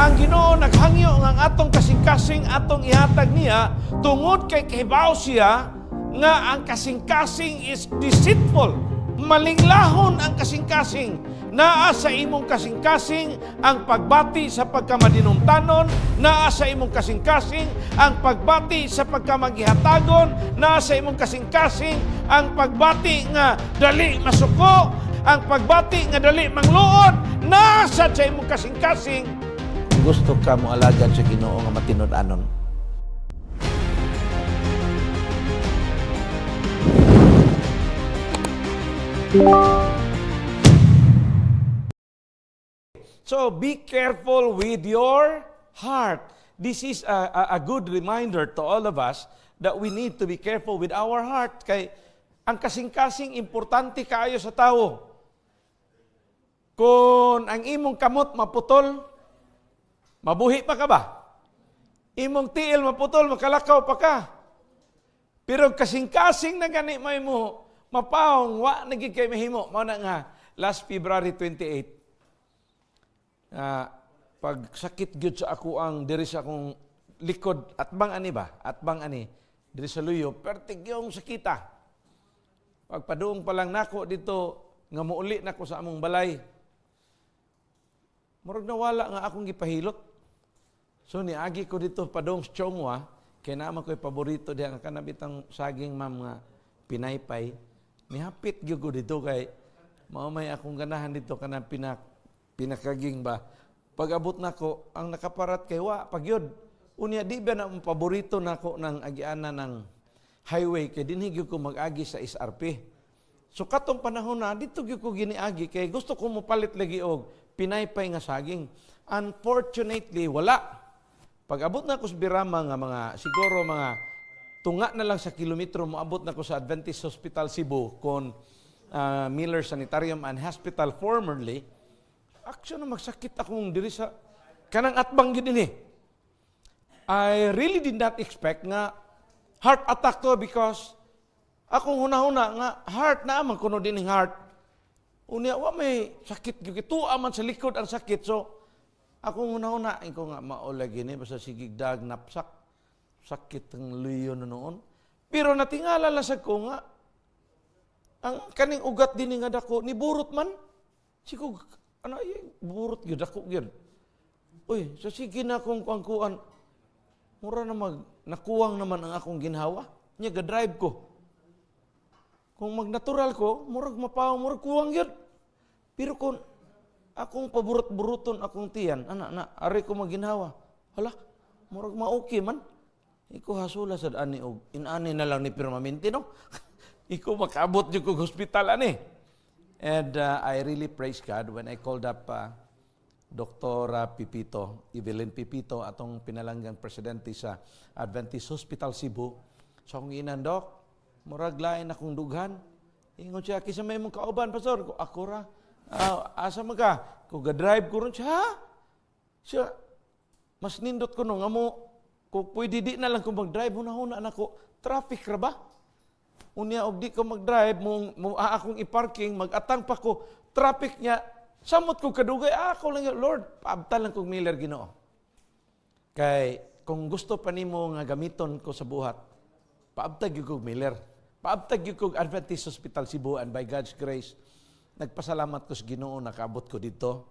Ang Ginoo naghangyo nga ang atong kasing-kasing atong ihatag niya tungod kay kahibaw siya nga ang kasing-kasing is deceitful. Malinglahon ang kasing-kasing. Naa sa imong kasing-kasing ang pagbati sa pagkamadinumtanon, naa sa imong kasing-kasing ang pagbati sa pagkamagihatagon, naa sa imong kasing-kasing ang pagbati nga dali masuko, ang pagbati nga dali mangluod, naa sa imong kasing-kasing. Gusto ka mo alagad sa Ginoo nga matinud-anon. So be careful with your heart. This is a good reminder to all of us that we need to be careful with our heart. Kay ang kasing-kasing importante kaayo sa tao. Kung ang imong kamot maputol, mabuhi pa ka ba? Imong tiil maputol, makalakaw pa ka. Pero kasing-kasing na gani may mo, mapawong, wa na gyud kay mahimo. Mao na nga, last February 28, pag sakit gyud sa ako ang diri sa akong likod, atbang ani ba? Atbang ani diri sa luyo, pertig yung sakita. Pagpaduong pa lang nako dito nga muuli nako sa among balay. Murag nawala nga akong gipahilot. So niagi ko dito padung sa Chong Hua, kay naa man ko'y paborito diha nga kanabitang saging, ma'am, nga pinaypay. Nihapit gyud ko dito kay mao may akong ganahan dito kanang pinakaging ba. Pag-abot nako, ang nakaparat kay wa pagyud. Unya di ba na ang paborito nako ng agiana ng highway kay dinhi gyud ko mag-agi sa SRP. So katong panahon na dito gyud ko giniagi kay gusto ko mopalit lagi og pinaypay nga saging. Unfortunately, wala. Pag abot na ko sa Birama nga mga siguro mga tunga na lang sa kilometro moabot na ko sa Adventist Hospital Cebu kon Miller Sanitarium and Hospital formerly, action na magsakit akong diri sa kanang atbang gyud ini. I really did not expect nga heart attack to because akong hunahuna nga heart na man kuno din heart. Unya wa may sakit gyud, tuwa man sa likod ang sakit, so akong hunahuna ko nga mao lagi ni basta sigig dag napsak sakit ang luyo na noon. Pero natingala lang sa ko nga ang kaning ugat din nga dako ni burot man. Sigo ano ay burot gyud dako gyud. Uy, so sige na akong kuan. Mura na mag nakuwang naman ang akong ginhawa. Nya ga-drive ko. Kung magnatural ko, murag mapaw, murag kuwang gyud. Pero kung akong paburot-buruton akong tiyan, ana na, ari ko maginhawa. Hala, murag ma-okay man. Iko hasula sad ani og inani na lang ni permanente, no. Iko makaabot jud kog hospital ani. And I really praise God when I called up Dr. Pipito, Evelyn Pipito, atong pinalanggang presidente sa Adventist Hospital Cebu. So akong inan, "Dok, murag lain akong dughan." Ingon siya, "Kinsa may mong kauban, Pastor?" Ko, "Ako ra." "Ah, asa man ka?" Ko, "Ga-drive ko ron." Siya, "Ha?" Siya, mas nindot ko no, nga mo, kung pwede di na lang ko mag-drive, hunahuna na ko, traffic ra ba? Unya, og di ko mag-drive, mo akong i-parking, mag-atang pa ko, traffic niya, samot ko kadugay, ako lang, "Lord, paabtan lang kong Miller, Ginoo. Kay, kung gusto pa nimo nga gamiton ko sa buhat, paabtag gyud kog Miller. Paabtag gyud kog Adventist Hospital Cebu," and by God's grace, nagpasalamat ko sa Ginoo nakaabot ko dito.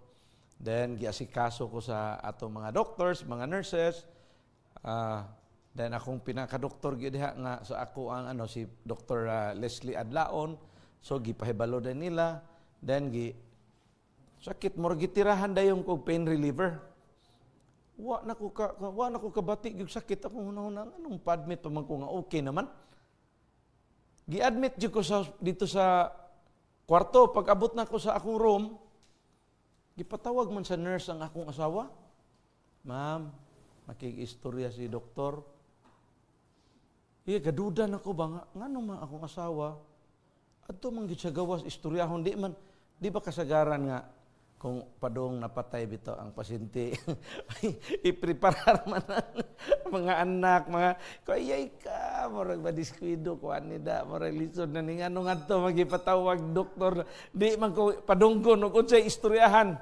Then giasikaso ko sa atong mga doctors, mga nurses. Then akong pinakadoktor gyud diha nga sa ako ang ano si Dr. Leslie Adlaon. So gipahibalo din nila. Then gi sakit mo gitirahan dayon kog pain reliever. Wa na ko kabati gyud sakit. Akong hunahuna, anong pa-admit pa man ko nga okay naman. Gi-admit jud ko sa dito sa kwarto. Pag abot na ko sa akong room, gipatawag man sa nurse ang akong asawa. "Ma'am, makig-istorya si doktor." Iya, gaduda na ko ba nga, ngano man akong asawa? Adto man gid siya gawas istoryahon, di man, di ba kasagaran nga kung padung napatay bito ang pasyente, ipreparar man ang mga anak, mga kayay ka, murag madiskuido ko ani da, murag lisod na ni ngano ngadto magipatawag doktor, di man ko padunggon og unsay istoryahan.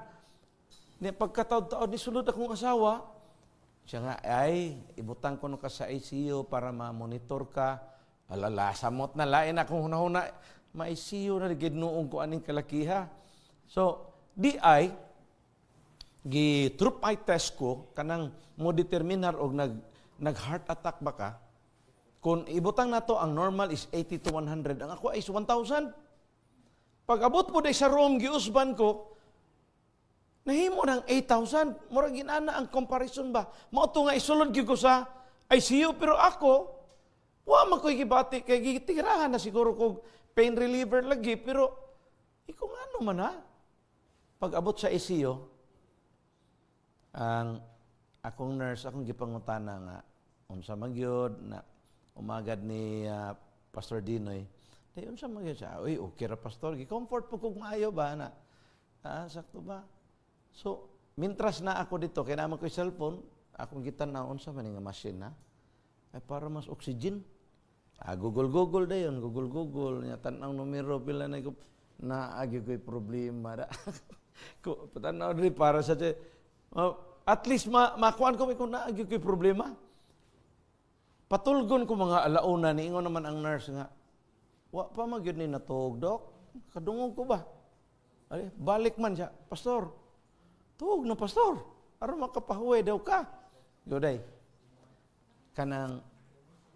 Ni pagkataod-taod ni sulod akong asawa, siya nga, "Ay, ibutang ko no ka sa ICU para ma-monitor ka." Alala, samot na lain akong hunahuna. Ma-ICU na gid noong ko aning kalakiha. So, di ay, gi troop eye test ko, kanang mo determinar og nag heart attack ba ka. Kung ibutang nato ang normal is 80 to 100, ang ako is 1,000. Pag abot po day sa room, giusban ko, nahimo ng 8,000. Murag ginana ang comparison ba? Mao to nga isulod gyud ko sa ICU, pero ako wa man ko'y gibati kay gitirahan na siguro kog pain reliever lagi, pero iko ngano man ha. Pag abot sa ICU, ang akong nurse akong gipangutana nga unsa man gyud na umagad ni Pastor Dinoy. Di unsa man gyud siya? "Uy, okay ra, Pastor." Gi-comfort po kog maayo ba na. Ah, sakto ba? So, mintras na ako dito, kay naman ko yung cellphone, akong gitan-aw unsa man nga machine na. Ay, para mas oxygen. Ah, Google Google dayon, Google Google nya tan-aw numero pila na ko na agi ko'y problema da. Ko tan-aw diri para sa at least makuan ko kung naagi ko'y problema. Patulgon ko mga alauna, niingon naman ang nurse nga, "Wa pa man gyud ni natuog, Dok." Kadungog ko ba? Ay, balik man siya, "Pastor, tuog na, Pastor. Aron makapahuway daw ka." Yoday. Kanang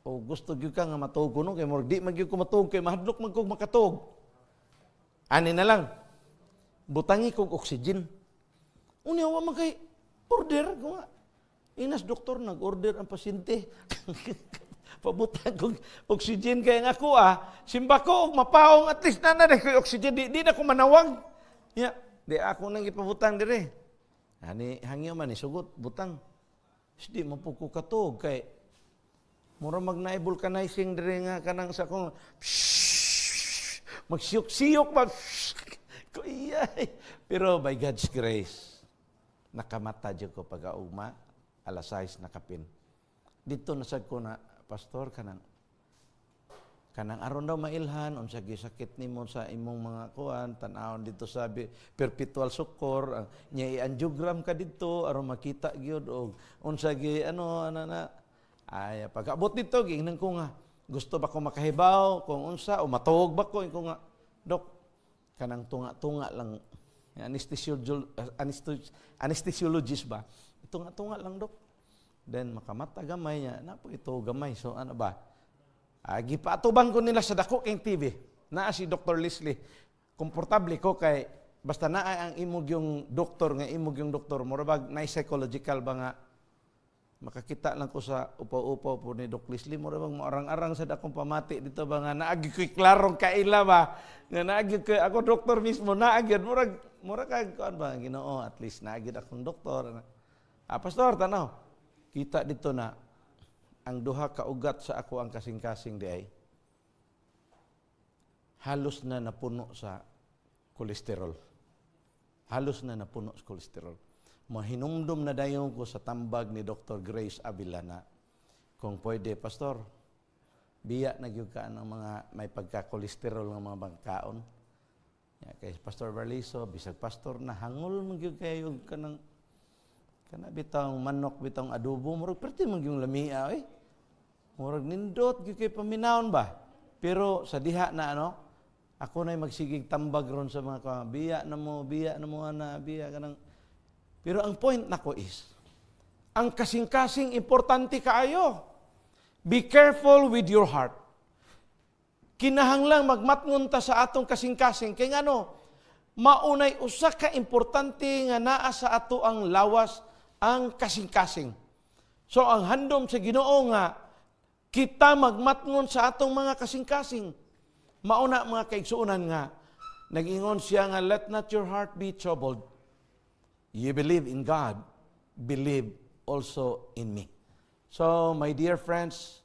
o gusto gyud ka nga matuog ko no kay murag di man gyud ko matuog kay mahadlok man kog makatuog. Ani na lang. Butangi kog oxygen. Unya wa man kay order ko nga. Inas doktor, nag-order ang pasyente. Pabutang kog oxygen kay nga ako simba ko og mapaong, at least na na ko'y oxygen, di na ko manawag. Ya, di ako nang ipabutang dire. Ani hangyo man ni sugot butang. Di man po ko katuog kay mura mag naay vulcanizing dire nga kanang sa akong magsiyok-siyok ba. Ko iyay. Pero by God's grace, nakamata jud ko pag-augma, alas 6 nakapin. Dito na sad ko na, "Pastor, kanang aron daw mailhan unsa gyud sakit nimo sa imong mga kuan, tan-awon dito sa perpetual succor nya i-angiogram ka dito aron makita gyud og unsa gyud ano ana na." Ay, pag-abot dito, giingnan ko nga gusto ba ko makahibaw kung unsa o matuog ba ko. Ingon ko nga, "Dok, kanang tunga-tunga lang, anesthesiologist ba, tunga-tunga lang, Dok." Then makamata gamay niya na po ito gamay, so ano ba. Ah, gipaatubang ko nila sa dako kay TV. Naa si Dr. Leslie. Komportable ko kay basta naa ang imog yung doktor nga imog yung doktor, mura bag na psychological ba nga makakita lang ko sa upaw-upaw po ni Doc Leslie, mura bang maarang-arang sa dakong pamati dito ba nga naagi ko'y klarong kaila ba nga naagi ko ako doktor mismo naagi murag kag kuan ba, Ginoo, at least naagi akong doktor. Ah, Pastor, tanaw kita dito na ang duha ka ugat sa ako ang kasing-kasing di ay halos na napuno sa kolesterol. Halos na napuno sa kolesterol. Mahinumdum na dayon ko sa tambag ni Dr. Grace Avila na kung pwede, Pastor, biya na gyud ka ng mga may pagka-kolesterol ng mga pagkaon. Ya, kay Pastor Barliso, bisag pastor na hangol man gyud kayo kanang kana bitang manok bitang adobo, murag perti man gyud lamia eh. Murag nindot gyud kay paminawon ba. Pero sa diha na ano, ako na magsigig tambag ron sa mga biya na mo, biya na mo ana, biya kanang. Pero ang point nako is, ang kasing-kasing importante kaayo. Be careful with your heart. Kinahanglang magmatngon ta sa atong kasing-kasing. Kay ngano, maunay usa ka importante nga naa sa ato ang lawas, ang kasing-kasing. So ang handom sa Ginoo nga kita magmatngon sa atong mga kasing-kasing. Mauna, mga kaigsuonan, nga nagingon siya nga, "Let not your heart be troubled. You believe in God, believe also in me." So, my dear friends,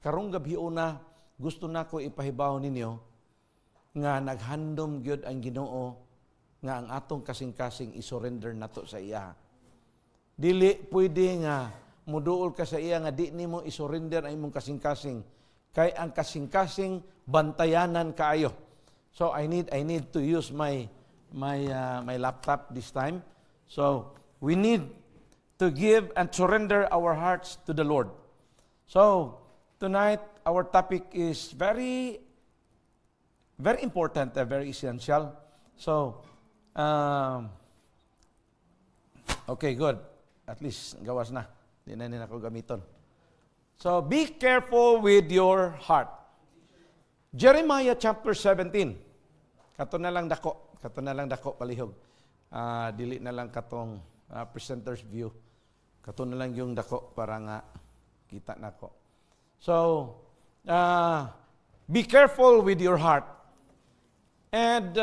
karong gabi una, gusto nako ipahibaw ninyo nga naghandom gyud ang Ginoo nga ang atong kasing-kasing i-surrender nato sa iya. Dili pwede nga muduol ka sa iya nga di nimo i-surrender ang imong kasing-kasing kay ang kasing-kasing bantayanan kaayo. So I need to use my laptop this time. So We need to give and surrender our hearts to the Lord. So, tonight, our topic is very, very important and very essential. So, okay, good. At least, gawas na. Di na nako gamiton. So, be careful with your heart. Jeremiah chapter 17. Kato na lang dako. Kato na lang dako palihog. Dili na lang katong presenter's view. Kato na lang yung dako para nga kita nako. So, be careful with your heart. And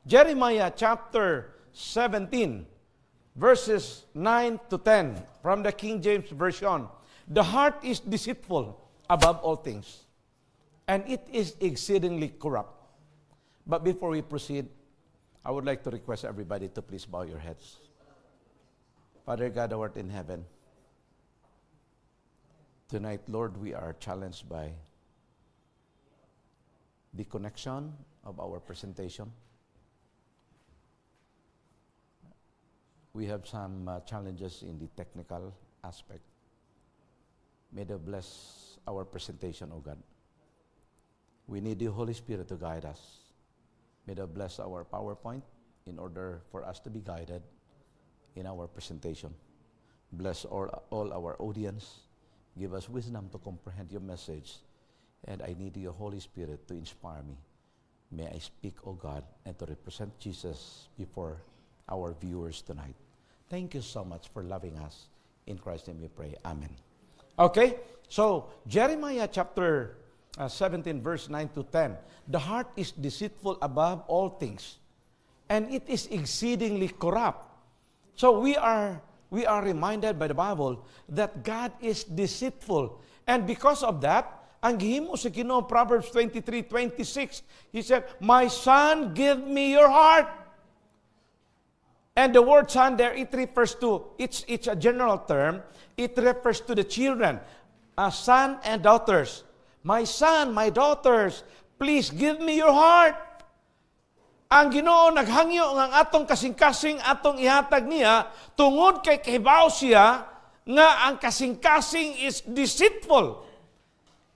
Jeremiah chapter 17, verses 9 to 10 from the King James Version. "The heart is deceitful above all things, and it is exceedingly corrupt." But before we proceed, I would like to request everybody to please bow your heads. Father God, who art in heaven, tonight, Lord, we are challenged by the connection of our presentation. We have some challenges in the technical aspect. May Thou bless our presentation, O God. We need the Holy Spirit to guide us. May Thou bless our PowerPoint in order for us to be guided in our presentation. Bless all our audience. Give us wisdom to comprehend your message. And I need your Holy Spirit to inspire me. May I speak, O God, and to represent Jesus before our viewers tonight. Thank you so much for loving us. In Christ's name we pray. Amen. Okay? So, Jeremiah chapter 17, verse 9 to 10. "The heart is deceitful above all things, and it is exceedingly corrupt." So we are reminded by the Bible that God is deceitful. And because of that, ang gihimo sa Ginoo, Proverbs 23:26, He said, "My son, give me your heart." And the word "son" there, it refers to, it's a general term. It refers to the children, a son and daughters. "My son, my daughters, please give me your heart." Ang Ginoo naghangyo nga ang atong kasing-kasing atong ihatag niya tungod kay kahibaw siya nga ang kasing-kasing is deceitful.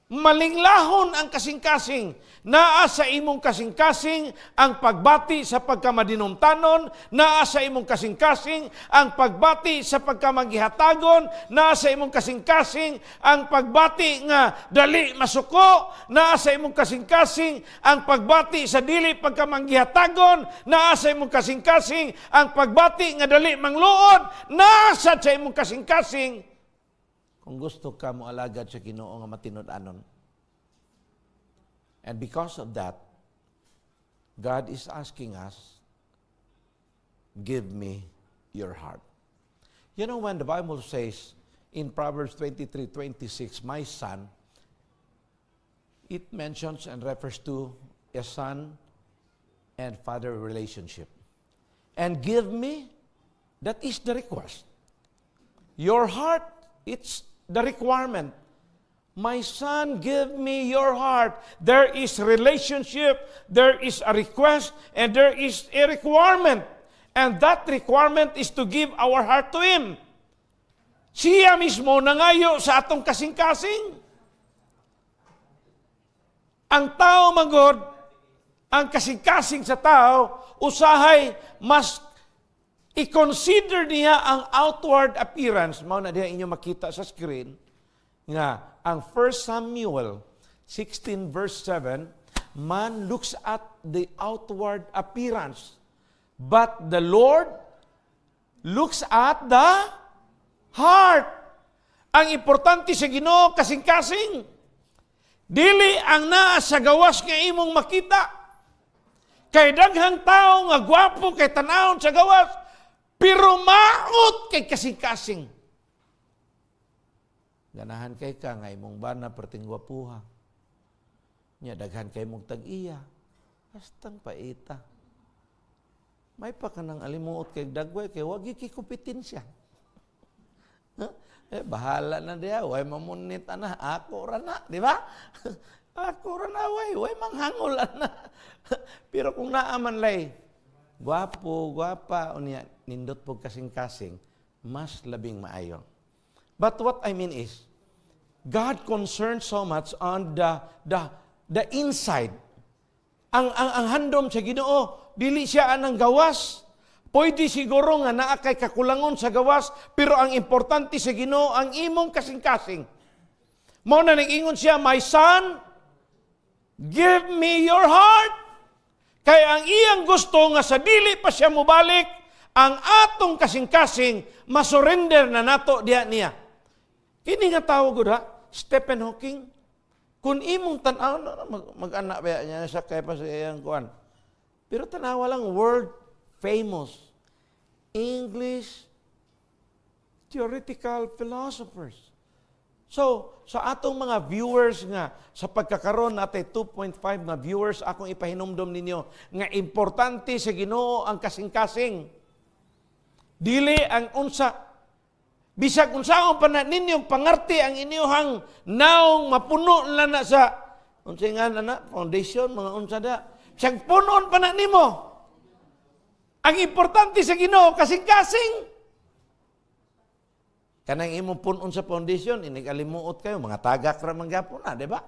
Malinglahon ang kasing-kasing. Naa sa imong kasing-kasing ang pagbati sa pagkamadinumtanon, naa sa imong kasing-kasing ang pagbati sa pagkamagihatagon, naa sa imong kasing-kasing ang pagbati nga dali masuko, naa sa imong kasing-kasing ang pagbati sa dili pagkamanggihatagon, naa sa imong kasing-kasing ang pagbati nga dali mangluod, naa sa imong kasing-kasing kung gusto ka mo alagad sa Ginoo nga matinud-anon. And because of that, God is asking us, "Give me your heart." When the Bible says in Proverbs 23:26, "My son," it mentions and refers to a son and father relationship. And "give me," that is the request. "Your heart," it's the requirement. "My son, give me your heart." There is relationship, there is a request, and there is a requirement. And that requirement is to give our heart to Him. Siya mismo nangayo sa atong kasing-kasing. Ang tao manggod, ang kasing-kasing sa tao, usahay mas i-consider niya ang outward appearance. Mao na diha inyo makita sa screen nga ang 1 Samuel 16 verse 7, "Man looks at the outward appearance, but the Lord looks at the heart." Ang importante sa Ginoo kasing-kasing. Dili ang naa sa gawas nga imong makita. Kay daghang tao nga gwapo kay tanawon sa gawas, pero maot kay kasing-kasing. Ganahan kay ka nga imong bana perting gwapuha. Nya daghan kay mong tag-iya. Hastang paita. May pa ka nang alimuot kay dagway kay wag kay kompetensya. Eh, bahala na diya, way mamunit ana, ako ra na, di ba? Ako ra na, way manghangol ana. Pero kung naa man lay, gwapo, gwapa, unya, nindot pog kasing-kasing, mas labing maayo. But what I mean is, God concerned so much on the inside. Ang handom sa Ginoo, dili siya anang gawas. Pwede siguro nga naa kay kakulangon sa gawas, pero ang importante sa Ginoo ang imong kasing-kasing. Mao na nag-ingon siya, "My son, give me your heart." Kay ang iyang gusto nga sa dili pa siya mobalik, ang atong kasing-kasing masurrender na nato diha niya. Kini nga tao gud ha, Stephen Hawking, kung imong tan-aw mag-anak ba niya sa kay pa sa iyang kuan. Pero tanawa lang, world famous English theoretical philosophers. So, sa atong mga viewers nga sa pagkakaron natay 2.5 nga viewers, akong ipahinumdom ninyo nga importante sa Ginoo ang kasing-kasing. Dili ang unsa, bisag unsaon pa na ninyong pangarte ang inyong naong, mapuno lang na sa unsa nga na foundation, mga unsa da. Bisag punon pa na nimo. Ang importante sa Ginoo, kasing-kasing. Kanang imong punon sa foundation, inig alimuot kayo, mga tagak ra man gyapon na, di ba?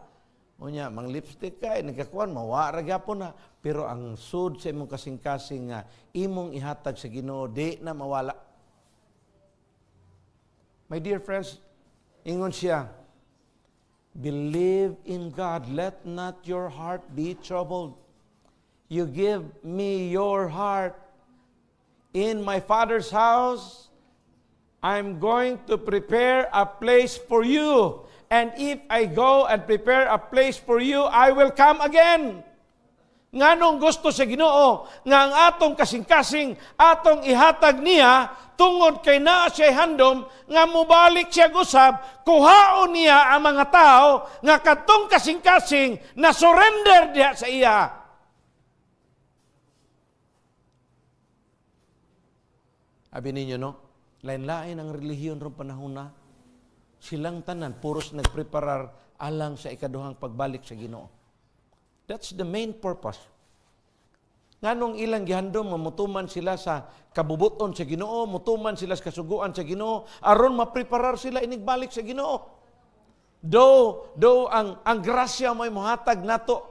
Unya, mang lipstick ka, inig kakuan, mawa ra gyapon na. Pero ang sud sa imong kasing-kasing nga imong ihatag sa Ginoo, di na mawala. My dear friends, ingon siya, "Believe in God, let not your heart be troubled. You give me your heart. In my Father's house, I'm going to prepare a place for you. And if I go and prepare a place for you, I will come again." Nganong gusto sa Ginoo nga ang atong kasing-kasing atong ihatag niya? Tungod kay naa siya handom nga mobalik siya usab, kuhaon niya ang mga tao nga katong kasing-kasing na surrender diha sa iya. Abi ninyo, no? Lain-lain ang relihiyon rong panahon na. Silang tanan puros nagpreparar alang sa ikaduhang pagbalik sa Ginoo. That's the main purpose. Nganong ilang gihandom nga mutuman sila sa kabubuton sa Ginoo, mutuman sila sa kasuguan sa Ginoo, aron mapreparar sila inigbalik sa Ginoo. Though ang grasya mo'y mohatag nato,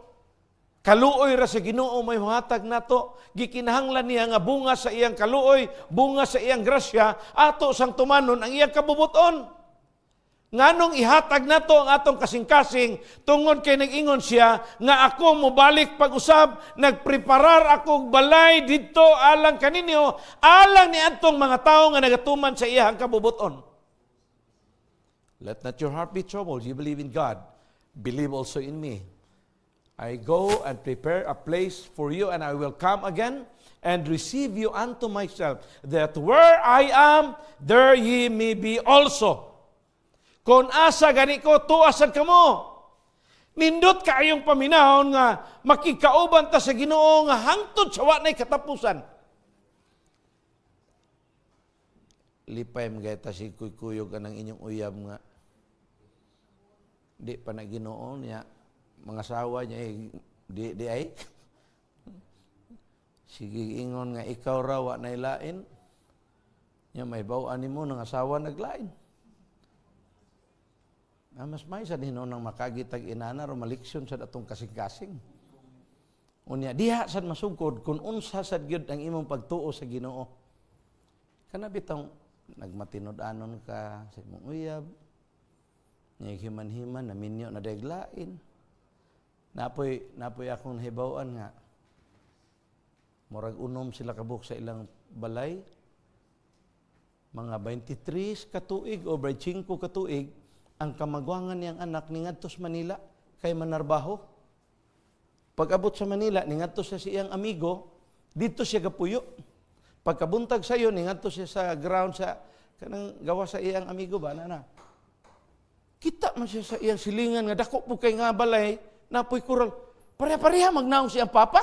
kaluoy ra sa Ginoo mo'y mohatag nato, gikinahanglan niya nga bunga sa iyang kaluoy, bunga sa iyang grasya, ato sang tumanon ang iyang kabubuton. Nganong ihatag nato ang atong kasing-kasing? Tungod kay nag-ingon siya nga ako mobalik pag-usab, nagpreparar ako og balay didto alang kaninyo, alang ni adtong mga tawo nga nagatuman sa iyang kabubuton. "Let not your heart be troubled. You believe in God. Believe also in me. I go and prepare a place for you, and I will come again and receive you unto myself, that where I am, there ye may be also." Kung asa gani ko, tuasan kamo. Nindot kaayong paminahon nga makikauban ta sa Ginoo nga hangtod sa wa nay katapusan. Lipay mga ta si kuykuyog anang inyong uyab nga di pa na Ginoo niya, mga sawa niya eh, di di ay sige ingon nga ikaw ra, wa nay lain nya, may baw-an nimo ng asawa naglain. Ah, mas may sa hinuon ng makagitag inana ro maliksyon sa atong kasing-kasing. Unya diha sad masugkod kung unsa sad gyud ang imong pagtuo sa Ginoo. Kana bitong nagmatinud-anon ka sa imong uyab, nya himan-himan naminyo na deglain. Napoy akong nahibaw-an nga murag unom sila kabuk sa ilang balay. Mga 23 katuig o 25 katuig ang kamagwangan niyang anak ningadto sa Manila kay manarbaho. Pag-abot sa Manila, ningadto siya sa iyang amigo, dito siya gapuyo. Pagkabuntag sayo, ningadto siya sa ground sa kanang gawa sa iyang amigo ba na na. Kita man siya sa iyang silingan nga dako po kay nga balay, napoy kural. Pareha-pareha magnaong siyang papa.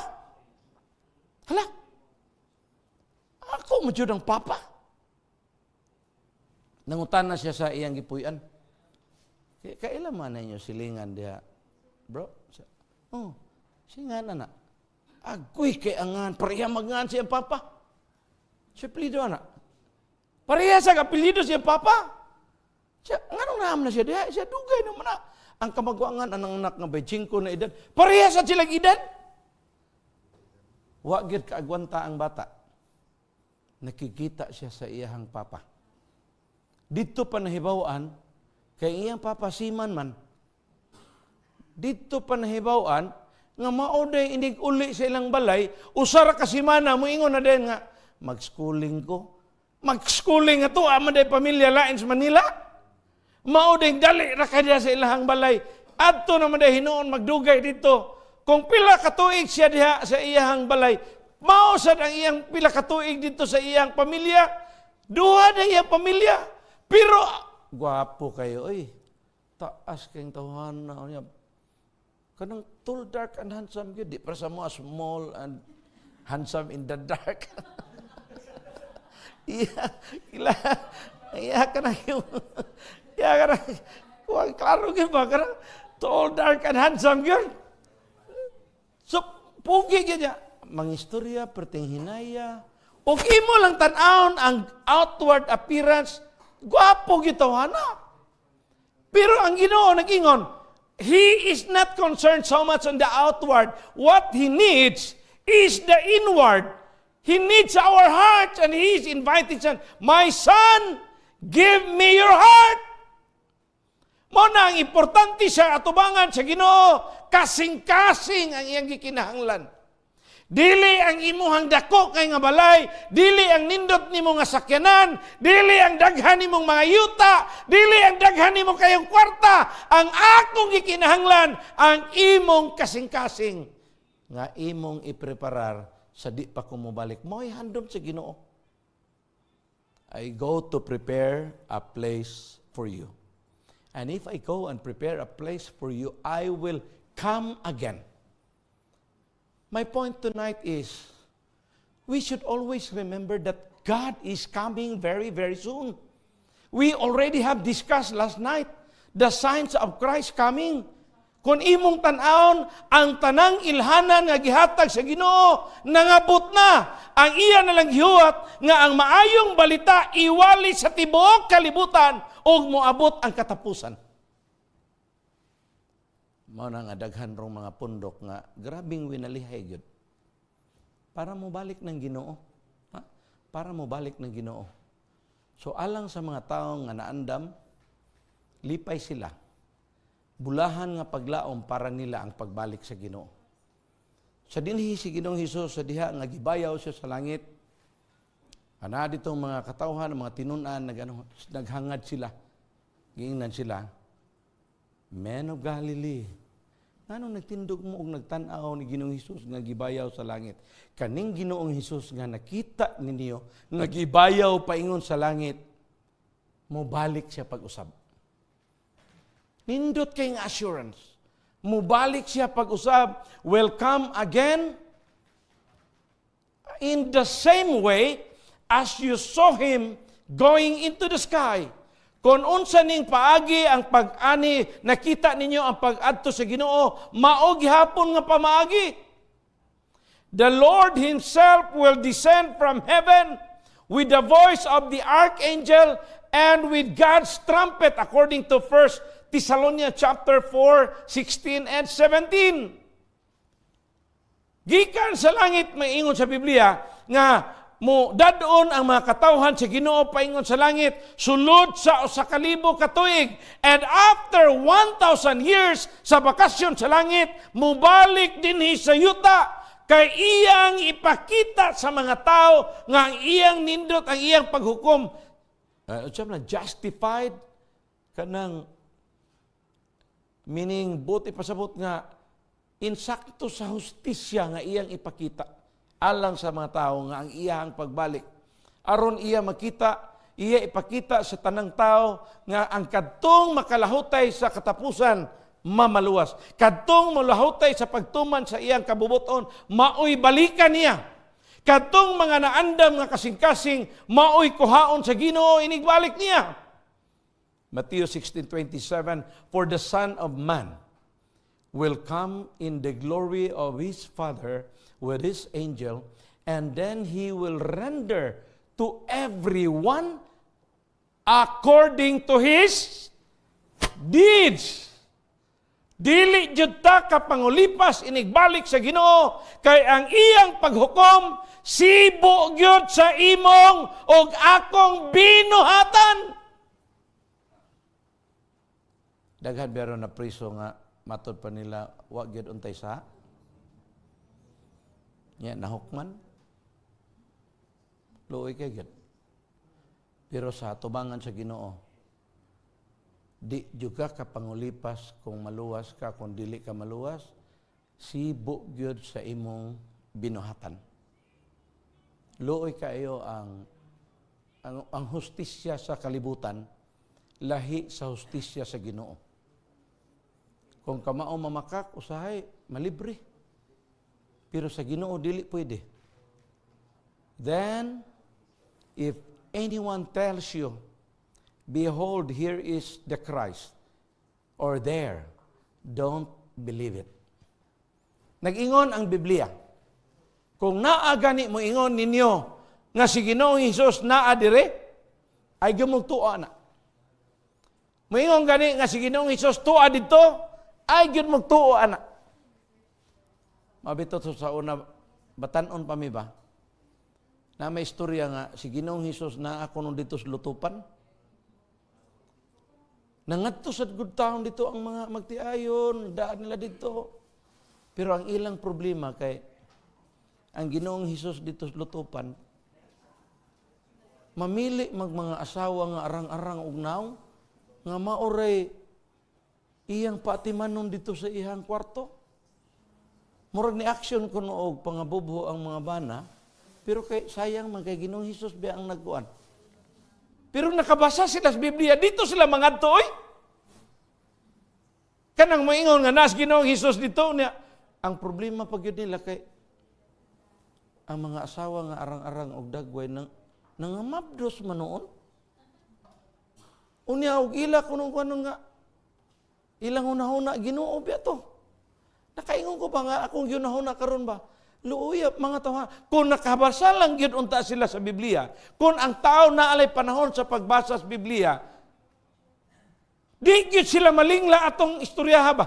Hala. Ako mo jud ang papa. Nangutana siya sa iyang gipuy-an. Kaila man na inyo silingan diha, bro? Oh, singan na na. Agoy kay angan, pareha magngan siyang papa. Siya apelyido ana. Pareha sa apelyido siya papa. Siya, nganong naam na siya diha? Siya dugay naman na. Ang kamaguangan, ang anak nga 25 na edad. Pareha sa silang edad. Wa gyud kaagwanta ang bata. Nakikita siya sa iyahang papa. Dito pa nahibaw-an, kay iyang papa seaman man. Dito pa nahibaw-an, nga mao day inig uli sa ilang balay, usa ra ka semana moingon na din nga, "Mag-schooling ko." Mag-schooling nga to, ama day pamilya lain sa Manila. Mao day dali ra kay sa ilahang balay. Adto naman day hinuon magdugay dito. Kung pila ka tuig siya diha sa iyahang balay, mao sad ang iyang pila ka tuig dito sa iyang pamilya. Duha na iyang pamilya. Pero gwapo kayo oy. Taas kayong tawhan na niya. Kanang tall, dark, and handsome gyud. Di para sa mga small and handsome in the dark. Iya, ila, iya ka na yung, iya ka na, kuwang klaro gyud ba, kanang tall, dark, and handsome gyud. So, pugi gyud niya. Mangistorya, perting hinaya. Ug imo lang tan-awon ang outward appearance, gwapo gyud tawhana. Pero ang Ginoo nag-ingon, He is not concerned so much on the outward. What He needs is the inward. He needs our hearts and He is inviting son, "My son, give me your heart." Mao na ang importante sa atubangan sa Ginoo, kasing-kasing ang iyang gikinahanglan. Dili ang imuhang dako kay nga balay, dili ang nindot nimo nga sakyanan, dili ang daghan nimong mga yuta, dili ang daghan nimo kayong kwarta. Ang akong gikinahanglan ang imong kasing-kasing nga imong ipreparar sa di pa ko mobalik. Mo'y handom sa Ginoo. "I go to prepare a place for you. And if I go and prepare a place for you, I will come again." My point tonight is we should always remember that God is coming very, very soon. We already have discussed last night the signs of Christ coming. Kung imong tan-awon, ang tanang ilhanan nga gihatag sa Ginoo nangabot na. Ang iya na lang gihuwat nga ang maayong balita iwali sa tibuok kalibutan ug moabot ang katapusan. Mao na nga daghan rong mga pundok nga grabing winalihay gyud. Para mo balik ng Ginoo. Ha? Para mo balik ng Ginoo. So alang sa mga tawo nga naandam, lipay sila. Bulahan nga paglaom para nila ang pagbalik sa Ginoo. Sa dinhi si Ginoong Hesus sa diha nga gibayaw siya sa langit. Ana ditong mga katawhan, mga tinun-an nag ano, naghangad sila. Giingnan sila, "Men of Galilee, nganong nagtindog mo og nagtan-aw ni Ginoong Hesus nga gibayaw sa langit? Kaning Ginoong Hesus nga nakita ninyo nga gibayaw paingon sa langit, mobalik siya pag-usab." Nindot kay nga assurance. Mobalik siya pag-usab, will come again in the same way as you saw him going into the sky. Kung unsa ning paagi ang pag-ani nakita ninyo ang pag-adto sa Ginoo, mao gihapon nga pamaagi. The Lord himself will descend from heaven with the voice of the archangel and with God's trumpet, according to 1 Thessalonians chapter 4, 16 and 17. Gikan sa langit, maingon sa Biblia nga mo dadon ang mga katawhan sa Ginoo paingon sa langit sulod sa 1,000 ka tuig, and after 1,000 years sa bakasyon sa langit, mobalik dinhi sa yuta kay iyang ipakita sa mga tao nga ang iyang nindot ang iyang paghukom, na justified, kanang meaning buot ipasabot nga insakto sa hustisya nga iyang ipakita alang sa mga tao nga ang iyang pagbalik aron iya makita, iya ipakita sa tanang tao nga ang kadtong makalahutay sa katapusan mamaluwas, kadtong malahutay sa pagtuman sa iyang kabubuton maoy balikan niya, kadtong mga naandam nga kasing-kasing maoy kuhaon sa Ginoo inigbalik niya. Matthew 16:27, "For the Son of Man will come in the glory of his Father with his angel, and then he will render to everyone according to his deeds. Dili jud ta ka pangulipas inigbalik sa Ginoo kay ang iyang paghukom sibo gyud sa imong og akong binuhatan. Daghan pero na priso nga matod pa nila wa gyud untay sa nya nahukman. Luoy kay gyud. Pero sa tubangan sa Ginoo, di juga ka pangulipas kung maluwas ka, kung dili ka maluwas, sibo gyud sa imong binuhatan. Luoy kayo ang hustisya sa kalibutan, lahi sa hustisya sa Ginoo. Kung kamao mamakak, usahay, malibre. Pero sa Ginoo, dili pwede. Then, if anyone tells you, "Behold, here is the Christ," or "there," don't believe it. Nag-ingon ang Biblia. Kung naa gani mo ingon ninyo nga si Ginoong Hesus naa dire, ay gumugtuo na. Moingon gani nga si Ginoong Hesus tuwa didto, ay gyud magtuo ana. Mabito to sa una, batanon pa mi ba? Na may istorya nga si Ginoong Hesus naa kuno dito sa Lutupan. Nangadto sa good town dito ang mga magtiayon, daan nila dito. Pero ang ilang problema kay ang Ginoong Hesus dito sa Lutupan, mamili mag mga asawa nga arang-arang og nawong nga maoray iyang patimanon dito sa iyang kwarto. Murag ni action kuno og pangabubho ang mga bana, pero kay sayang man kay Ginoong Hesus ba ang nagkuan. Pero nakabasa sila sa Biblia, dito sila mangadto oy. Kanang moingon nga nas Ginoong Hesus dito niya. Ang problema pag yun nila kay ang mga asawa nga arang-arang og dagway nang nangamabdos man noon. Unya og ila kuno kuno nga ilang hunahuna, Ginoo biya to. Nakaingon ko pa nga akong ginahuna karon ba? Luoy mga tawo. Kung nakabasa lang gyud unta sila sa Biblia, kung ang tao na alay panahon sa pagbasa sa Biblia, di gyud sila malingla atong istoryaha ba?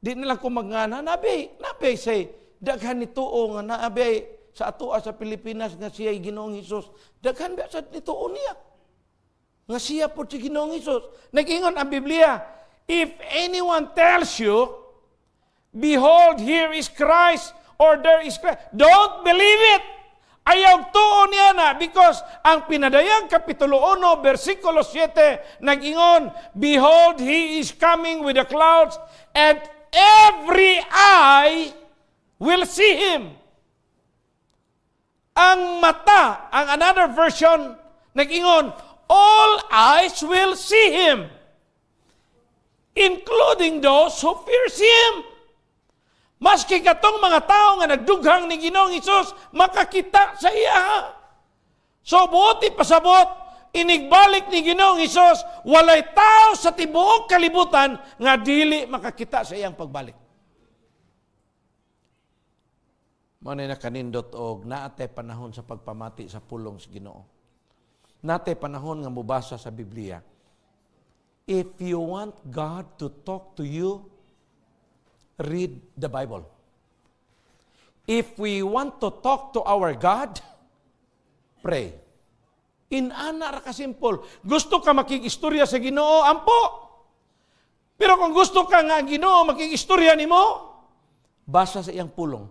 Di nila ko magngana, nabi, nabi say, daghan ni tuo nga naabi sa atoa sa Pilipinas nga siya Ginoong Hesus. Daghan ba sa nituo niya? Nga siya po si Ginoong Hesus. Nag-ingon ang Biblia, if anyone tells you, "Behold, here is Christ," or "There is Christ," don't believe it. Ayaw tuo niya na because ang Pinadayag Kapitulo 1, versikulo 7, nag-ingon, "Behold, He is coming with the clouds and every eye will see Him." Ang mata, ang another version, nag-ingon, all eyes will see Him, including those who pierce Him. Maski katong mga tao nga nagdughang ni Ginoong Hesus makakita sa iya. So buoti pasabot, inigbalik ni Ginoong Hesus, walay tao sa tibuok kalibutan nga dili makakita sa iyang pagbalik. Mao na nakanindot og naate panahon sa pagpamati sa pulong sa Ginoo. Naate panahon nga mobasa sa Biblia. If you want God to talk to you, read the Bible. If we want to talk to our God, pray. Inana ra ka simple. Gusto ka makig-istorya sa Ginoo, ampo. Pero kung gusto ka nga ang Ginoo makig-istorya nimo, basa sa iyang pulong.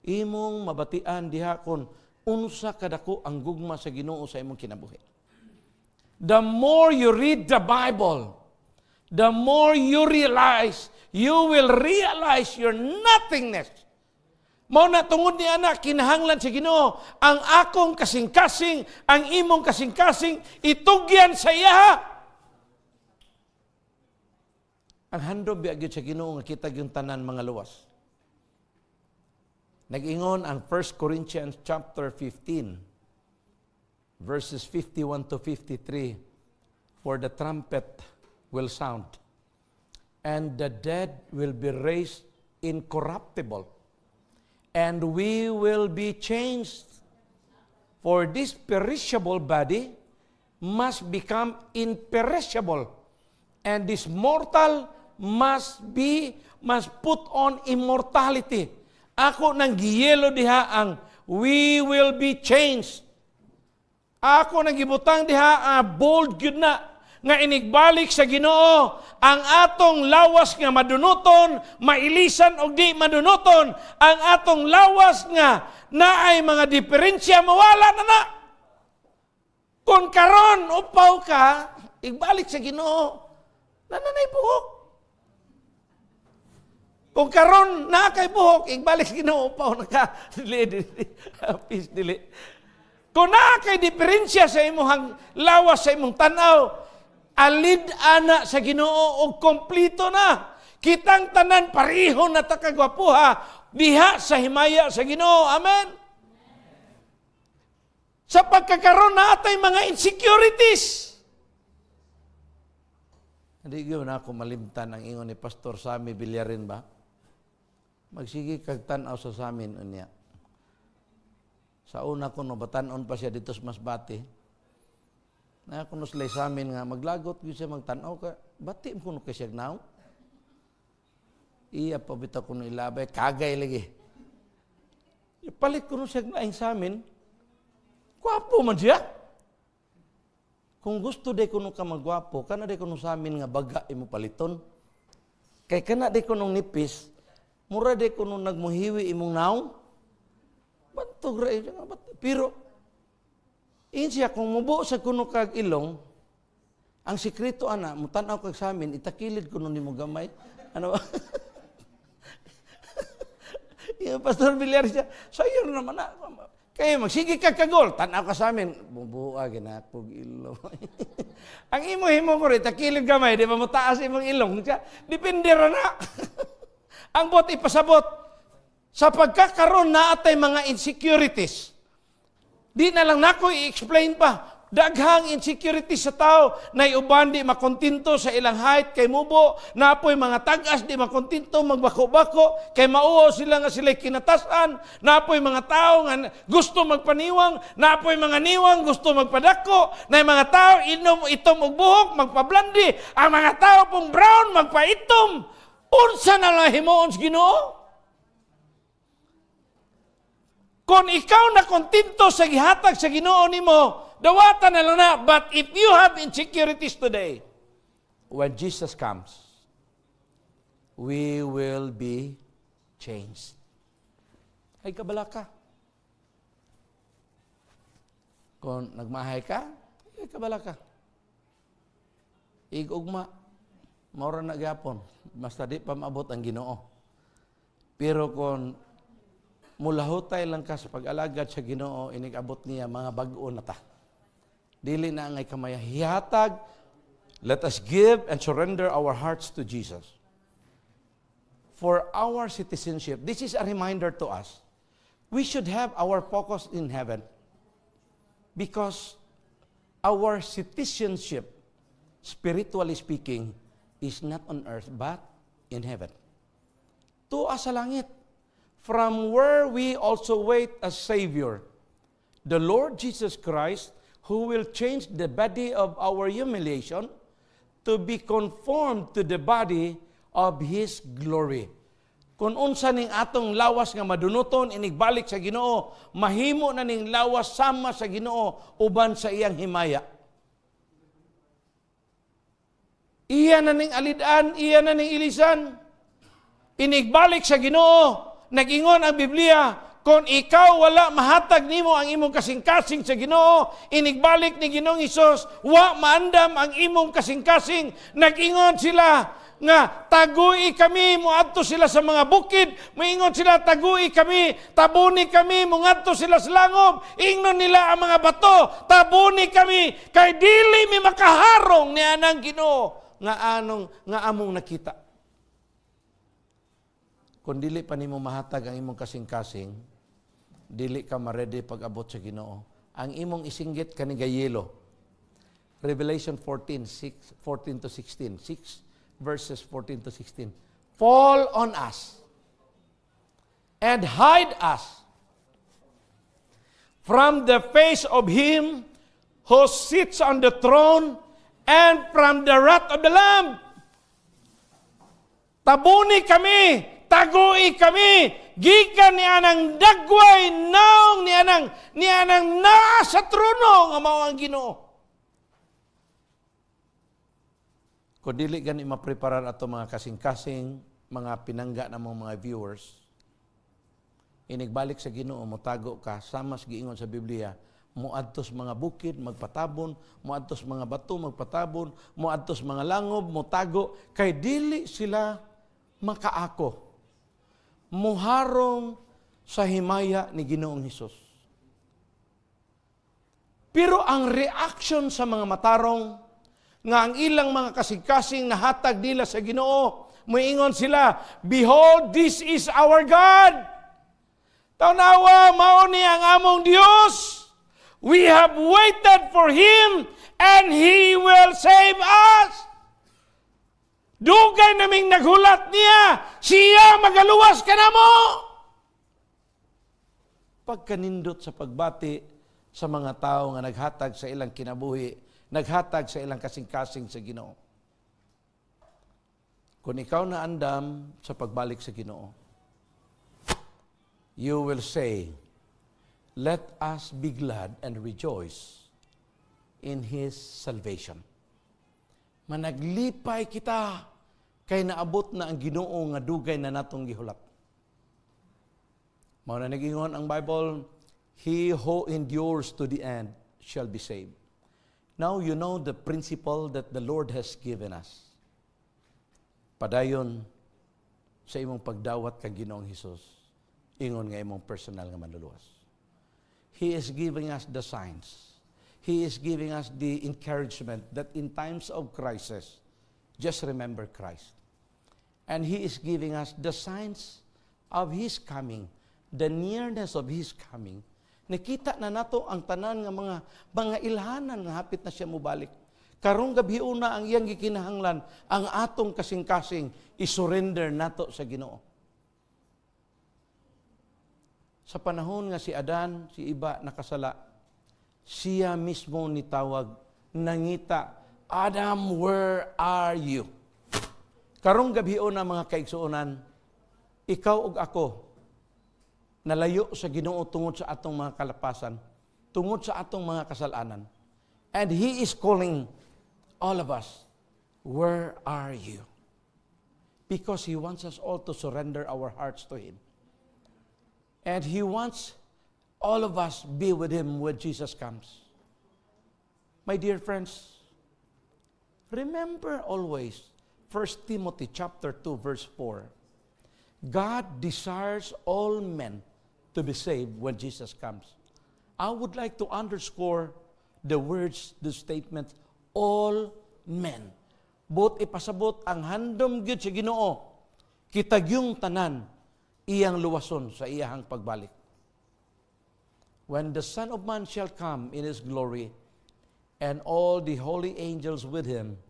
Imong mabatian diha kon unsa kadako ang gugma sa Ginoo sa imong kinabuhi. The more you read the Bible, the more you realize, you will realize your nothingness. Mao na tungod ni ana kinahanglan sa Ginoo ang akong kasing-kasing, ang imong kasing-kasing itugyan sa iya. Ang handom biya gyud sa Ginoo nga kita gyud tanan mga luwas. Nag-ingon ang 1 Corinthians chapter 15 verses 51 to 53, "For the trumpet will sound and the dead will be raised incorruptible and we will be changed." For this perishable body must become imperishable, and this mortal must put on immortality. Ako nang giyelo diha ang "we will be changed." Ako nang gibutang diha bold gyud na nga inigbalik sa Ginoo ang atong lawas nga madunuton, mailisan og di madunuton, ang atong lawas nga naay mga diferensya, mawala na na. Kung karon upaw ka, igbalik sa Ginoo, nananay buhok. Kung karon naa kay buhok, igbalik sa Ginoo, upaw na ka. Dili, dili. Peace, dili. Kung naa kay diferensya sa imong lawas, sa imong tanaw, alid ana sa Ginoo og kompleto na. Kitang tanan pareho na ta kagwapuha diha sa himaya sa Ginoo. Amen. Sa pagkakaroon na atay mga insecurities. Hindi gyud na ako malimtan ang ingon ni Pastor Sami Villarin ba? Magsige kag tan-aw sa samin unya. Sa una ko no batan-on pa siya dito sa Masbate. Na kuno sila sa amin nga maglagot gyud siya magtan-aw ka, bati mo kuno kay siya naw. Iya pa bitaw kuno ilabay kagay lagi. Ipalit kuno siya laing sa amin. Gwapo man siya. Kung gusto day kuno ka magwapo, kana day kuno sa amin nga baga imo paliton. Kay kana day kuno nipis, mura day kuno nagmuhiwi imong naong. Bantog ra eh, pero ingon siya kung mubo sa kuno kag ilong, ang sikreto ana, mutan-aw kag sa amin, itakilid kuno nimo gamay. Ano ba? Yung Pastor Villar siya, sayo naman na. Kaya magsige ka kagol, tanaw ka sa amin, bubuha, ginakog ilong. Ang imo himo ko rin, takilid gamay, di ba mo taas imong ilong? Siya, depende ra na. Ang bot ipasabot, sa pagkakaroon na atay mga insecurities, di na lang nako i-explain pa. Daghang insecurities sa tao na uban di makontento sa ilang height kay mubo, napoy mga tag-as di makontento magbako-bako kay mauwaw sila nga sila kinatasan, napoy mga tao nga gusto magpaniwang, napoy mga niwang gusto magpadako, na mga tao inom itom og buhok magpablandi, ang mga tao pong brown magpaitom. Unsa na lang himuon sa Ginoo? Kung ikaw na kontento sa gihatag sa Ginoo nimo, dawatan na lang na. But if you have insecurities today, when Jesus comes, we will be changed. Ay, kabala ka. Kung nagmahay ka, ay, kabala ka. Igugma, maura na gyapon, basta di pa maabot ang Ginoo. Pero kung mulahutay lang ka sa pag-alagad sa Ginoo, inig-abot niya mga bag-o na ta. Dili na angay kamaya hihatag. Let us give and surrender our hearts to Jesus. For our citizenship, this is a reminder to us. We should have our focus in heaven because our citizenship, spiritually speaking, is not on earth but in heaven. Tuwa sa langit, from where we also wait a Savior, the Lord Jesus Christ, who will change the body of our humiliation to be conformed to the body of His glory. Kung unsa ning atong lawas nga madunuton inigbalik sa Ginoo, mahimo na ning lawas sama sa Ginoo uban sa iyang himaya. Iya na ning alid-an, iya na ning ilisan. Inigbalik sa Ginoo, nag-ingon ang Biblia, kung ikaw wala mahatag nimo ang imong kasing-kasing sa Ginoo, inigbalik ni Ginoong Hesus, wa maandam ang imong kasing-kasing. Nag-ingon sila nga tagui kami, moadto sila sa mga bukid, moingon sila, "Tagui kami, tabuni kami," mongadto sila sa langob, ingnon nila ang mga bato, "Tabuni kami kay dili mi makaharong ni anang Ginoo nga anong nga among nakita." Kung dili pa nimo mahatag ang imong kasing-kasing, dili ka ma-ready pag-abot sa Ginoo. Ang imong isinggit kani gayelo. Revelation 14, 6, 14 to 16. 6 verses 14 to 16. "Fall on us and hide us From the face of Him who sits on the throne and from the wrath of the Lamb." Tabuni kami, tagui kami, gikan ni anang dagway naong ni anang naa sa trono nga mao ang Ginoo. Kung dili gani mapreparar ato mga kasing-kasing, mga pinangga namong mga viewers, inigbalik sa Ginoo, motago ka, sama sa giingon sa Biblia, moadtos mga bukid, magpatabon, moadtos mga bato, magpatabon, moadtos mga langob, motago, kay dili sila makaako. Muharong sa himaya ni Ginoong Hesus. Pero ang reaction sa mga matarong, nga ang ilang mga kasing-kasing nahatag nila sa Ginoo, muingon sila, "Behold, this is our God." Tanawa, mao ni ang among Dios. We have waited for Him and He will save us. Dugay naming naghulat niya, siya magaluwas kanamo. Pagkanindot sa pagbati sa mga tao nga naghatag sa ilang kinabuhi, naghatag sa ilang kasing-kasing sa Ginoo. Kung ikaw na andam sa pagbalik sa Ginoo, you will say, "Let us be glad and rejoice in His salvation." Managlipay kita kay naabot na ang Ginoo nga dugay na natong gihulat. Mao na nagingon ang Bible, "He who endures to the end shall be saved." Now you know the principle that the Lord has given us. Padayon sa imong pagdawat kang Ginoong Hesus, ingon nga imong personal nga manluluwas. He is giving us the signs. He is giving us the encouragement that in times of crisis, just remember Christ. And He is giving us the signs of His coming, the nearness of His coming. Nakita na nato ang tanan nga mga ilhanan nga hapit na siya mobalik. Karong gabi una, ang iyang gikinahanglan ang atong kasing-kasing isurrender nato sa Ginoo. Sa panahon nga si Adan, si Eva nakasala, siya mismo nitawag, nangita, "Adam, where are you?" Karong gabi na, mga kaigsuonan, ikaw ug ako, nalayo sa Ginoo tungod sa atong mga kalapasan, tungod sa atong mga kasalanan. And He is calling all of us, "Where are you?" Because He wants us all to surrender our hearts to Him. And He wants all of us be with Him when Jesus comes. My dear friends, remember always 1 Timothy chapter 2 verse 4. God desires all men to be saved when Jesus comes. I would like to underscore the words, the statement, "all men." Buot ipasabot ang handom gyud sa Ginoo, kita gyung tanan iyang luwason sa iyahang pagbalik. "When the Son of Man shall come in his glory, and all the holy angels with him,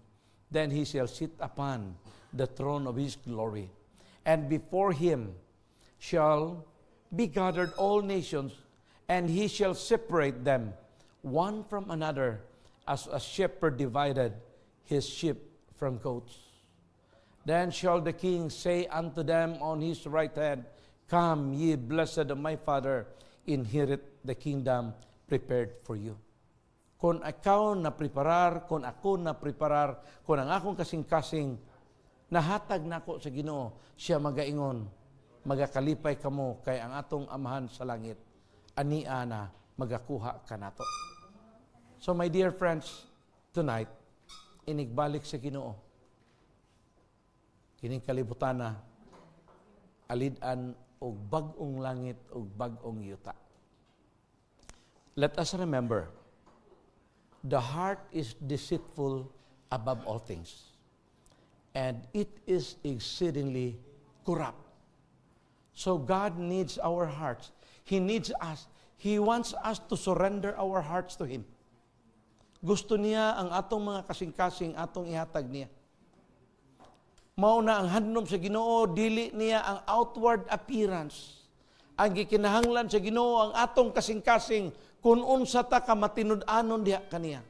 then he shall sit upon the throne of his glory. And before him shall be gathered all nations, and he shall separate them one from another, as a shepherd divided his sheep from goats. Then shall the King say unto them on his right hand, 'Come, ye blessed of my Father, inherit the kingdom prepared for you.'" Kung ikaw na preparar, kung ako na preparar, kung ang akong kasing-kasing nahatag nako sa Ginoo, siya magaingon, "Magakalipay kamo kay ang atong Amahan sa langit ania na magakuha kanato." So my dear friends, tonight, inigbalik sa Ginoo, kining kalibutan na alid-an og bag-ong langit ug bag-ong yuta. Let us remember, the heart is deceitful above all things, and it is exceedingly corrupt. So God needs our hearts. He needs us. He wants us to surrender our hearts to Him. Gusto niya ang atong mga kasing-kasing atong ihatag niya. Mao na ang handom sa Ginoo, dili niya ang outward appearance. Ang gikinahanglan sa Ginoo ang atong kasing-kasing Kung unsa ta ka matinud-anon diha kaniya.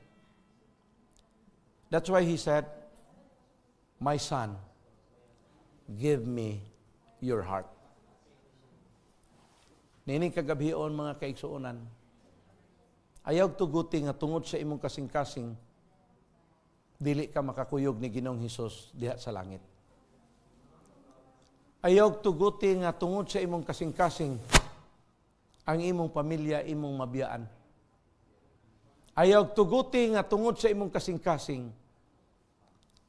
That's why he said, "My son, give me your heart." Niining kagabhion, mga kaigsuonan, ayaw tuguti nga tungod sa imong kasing-kasing, dili ka makakuyog ni Ginoong Hesus diha sa langit. Ayaw tuguti nga tungod sa imong kasing-kasing, ang imong pamilya imong mabiyaan. Ayaw tuguti nga tungod sa imong kasing-kasing,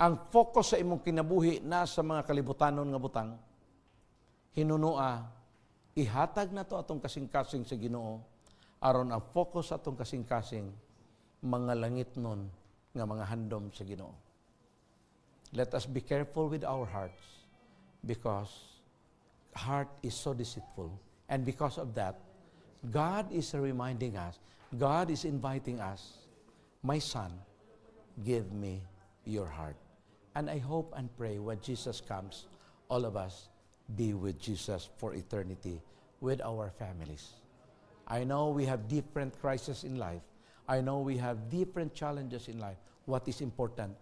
ang focus sa imong kinabuhi na sa mga kalibutanon nga butang. Hinunua, ihatag nato atong kasing-kasing sa Ginoo, aron ang focus sa atong kasing-kasing, mga langitnon nga mga handom sa Ginoo. Let us be careful with our hearts because heart is so deceitful. And because of that, God is reminding us, God is inviting us, "My son, give me your heart." And I hope and pray when Jesus comes, all of us be with Jesus for eternity with our families. I know we have different crises in life. I know we have different challenges in life. What is important?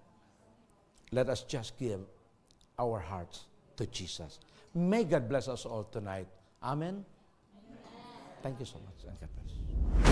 Let us just give our hearts to Jesus. May God bless us all tonight. Amen. Thank you so much, and God bless.